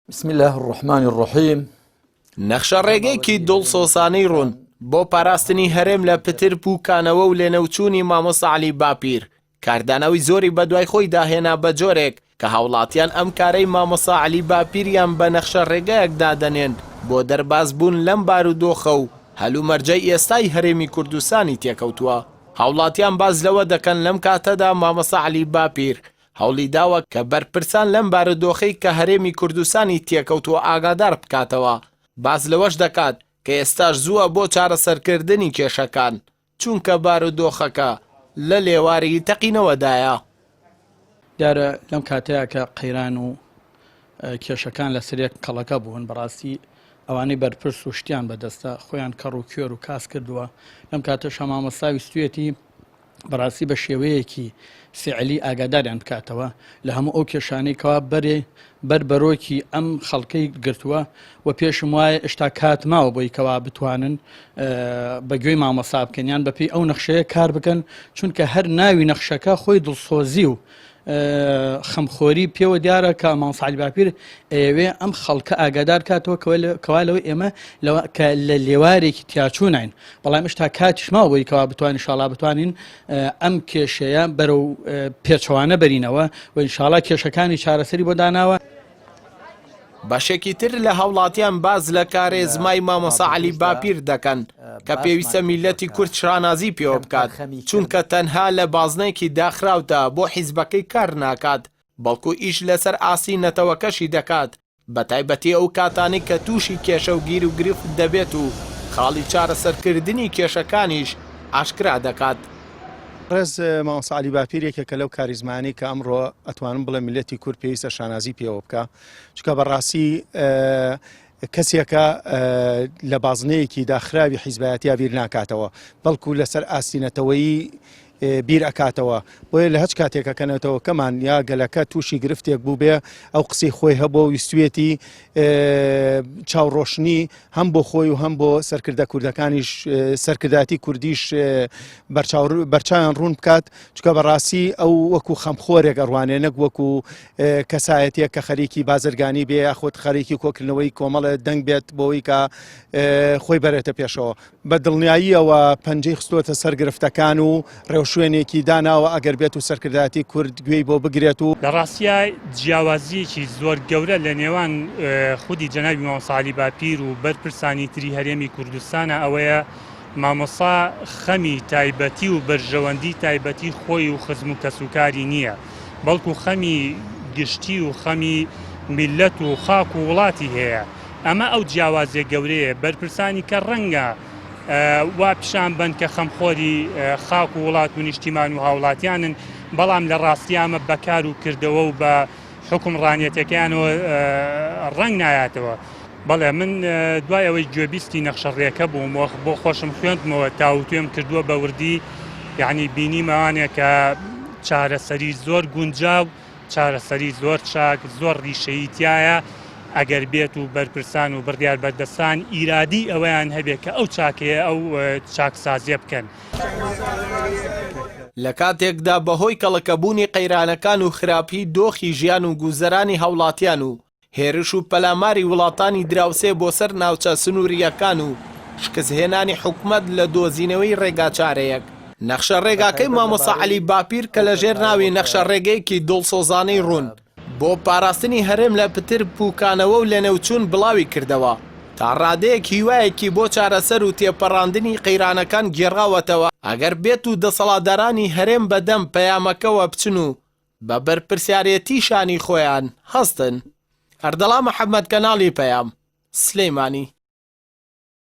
بسم اللە الرحمن الرحیم. نەخشەڕێگەیەکی دڵسۆزانەی ڕوون بۆ پاراستنی هەرێم لە پتر پووکانەوە و لەنێوچوونی مامۆستا عەلی باپیر کاردانەوەی زۆری بەدوای خۆیدا هێنا بەجۆرێک کە هاوڵاتیان ئەم کارەی مامۆستا عەلی باپیریان بە نەخشە ڕێگایەک دادەنێن بۆ دەربازبوون لەم بارودۆخە و هەلومەرجەی ئێستای هەرێمی کوردستانی تێکەوتووە. هاوڵاتیان باس لەوە دەکەن لەم کاتەدا مامۆستا عەلی باپیر هەوڵی داوە کە بەرپرسان لەم بارودۆخەی کە هەرێمی کوردستانی تێکەوتووە ئاگادار بکاتەوە، باس لەوەش دەکات کە ئێستاش زووە بۆ چارەسەرکردنی کێشەکان، چونکە بارودۆخەکە لە لێواری تەقینەوەدایە. دیارە لەم کاتەیا کە قەیران و کێشەکان لەسەر یەک کەڵەکە بوون، بەڕاستی ئەوانەی بەرپرس و شتیان بەدەستە خۆیان کەڕ و کوێر و کاس کردووە، لەم کاتەشا مامۆستا ویستویەتی بەڕاستی بە شێوەیەکی فعلی ئاگاداریان بکاتەوە لە هەموو ئەو کێشانەی کەوا بەرێ بەر بەرۆکی ئەم خەڵکەی گرتووە و پێشم وایە ئێشتا کات ماوە بۆی کەوا بتوانن بە گوێی مامۆسا بکەن یان بەپێی ئەو نەخشەیە کار بکەن چونکە هەر ناوی نەخشەکە خۆی دڵسۆزی و خەمخۆری پێوە دیارە کە مامۆستا عەلی باپیر ئەیەوێ ئەم خەڵکە ئاگادار کاتەوە کەوا لەوەی ئێمە کە لە لێوارێکی تیاچوونین بەڵام ئێشتا کاتیش ماوە بۆی کەوا بتوانین شاڵا بتوانین ئەم کێشەیە بەرەو پێچەوانە بەرینەوە و ئینشاڵا کێشەکانی چارەسەری بۆ داناوە. بەشێکی تر لە هاوڵاتیان باس لە کارێزمای مامۆستا عەلی باپیر دەکەن کە پێویستە میللەتی کورد شانازی پێوە بکات، چونکە تەنها لە بازنەیەکی داخراودا بۆ حیزبەکەی کار ناکات، بەڵکو ئیش لەسەر ئاستی نەتەوەکەشی دەکات، بەتایبەتی ئەو کاتانەی کە تووشی کێشە و گیروگرفت دەبێت و خاڵی چارەسەرکردنی کێشەکانیش ئاشکرا دەکات. ڕێز مامۆستا عەلی باپیر یەکێکە لەو کاریزمانەی کە ئەمڕۆ ئەتوانم بڵێم میللەتی کورد پێویستە شانازی پێوە بکا چونکە بەڕاستی کەسێکە لە بازنەیەکی داخراوی حیزبایەتیا بیر ناکاتەوە بەڵکو لەسەر ئاستی نەتەوەیی بیر ئەکاتەوە بۆیە لە هەچ کاتێکە کە نەتەوەکەمان یا گەلەکە تووشی گرفتێک بوو بێ ئەو قسەی خۆی هەبوو ویستوێتی چاوڕۆشنی هەم بۆ خۆی و هەم بۆ سەرکردە کوردەکانیش سەرکردایەتی کوردیش بەرچاویان ڕوون بکات چکە بەڕاستی ئەو وەکو خەمخۆرێک ئەڕوانێ نەک وەکو کەسایەتیەک کە خەریکی بازرگانی بێ یاخود خەریکی کۆکردنەوەی کۆمەڵێ دەنگ بێت بۆی کە خۆی بەرێتە پێشەوە. بە دڵنیاییەوە پەنجەی خستووەتە سەر گرفتەکان و ڕێوشوێنێکی داناوە ئەگەر بێت و سەرکردایەتی کورد گوێی بۆ بگرێت و. لە ڕاستیا جیاوازییەکی زۆر گەورە لە نێوان خودی جەنابی مامۆستا عەلی باپیر و بەرپرسانی تری هەرێمی کوردستانە ئەوەیە مامۆستا خەمی تایبەتی و بەرژەوەندی تایبەتی خۆی و خزم و کەسوکاری نییە بەڵکو خەمی گشتی و خەمی میللەت و خاک و وڵاتی هەیە. ئەمە ئەو جیاوازیە گەورەیە بەرپرسانی کە ڕەنگە وا پیشان بن کە خەمخۆری خاک و وڵات و نیشتیمان و هاوڵاتیانن بەڵام لە ڕاستی ئەمە بەکار و کردەوە و بە حکومڕانیەتەکەیانەوە ڕەنگ نایاتەوە. بەڵێ من دوای ئەوەی گوێبیستی نەخشە ڕێکە بووم وەخ بۆ خۆشم خوێندمەوە تاوتوێم کردووە بە وردی یعنی بینیمەوانێ کە چارەسەری زۆر گونجاو چارەسەری زۆر چاک زۆر ڕیشەیی تیایە ئەگەر بێت و بەرپرسان و بڕیار بەردەستان ئیرادی ئەوەیان هەبێت کە ئەو چاکەیە ئەو چاکسازیە بکەن. لە کاتێکدا بەهۆی کەڵەکەبوونی قەیرانەکان و خراپی دۆخی ژیان و گوزەرانی هاوڵاتیان و هێرش و پەلاماری وڵاتانی دراوسێ بۆ سەر ناوچە سنوورییەکان و شکستهێنانی حکومەت لە دۆزینەوەی ڕێگاچارەیەک، نەخشە ڕێگاکەی مامۆستا عەلی باپیر کە لە ژێر ناوی نەخشە ڕێگەیەکی دڵسۆزانەی ڕوون بۆ پاراستنی هەرێم لە پتر پووکانەوە و لەنێوچوون بڵاوی کردەوە، تا ڕادەیەک هیوایەکی بۆ چارەسەر و تێپەڕاندنی قەیرانەکان گێڕاوەتەوە، ئەگەر بێت و دەسەڵاتدارانی هەرێم بەدەم پەیامەکەوە بچن و بە بەرپرسیارێتی شانی خۆیان هەستن. ئەردەڵان محەمەد کەناڵی پەیام، سلیمانی.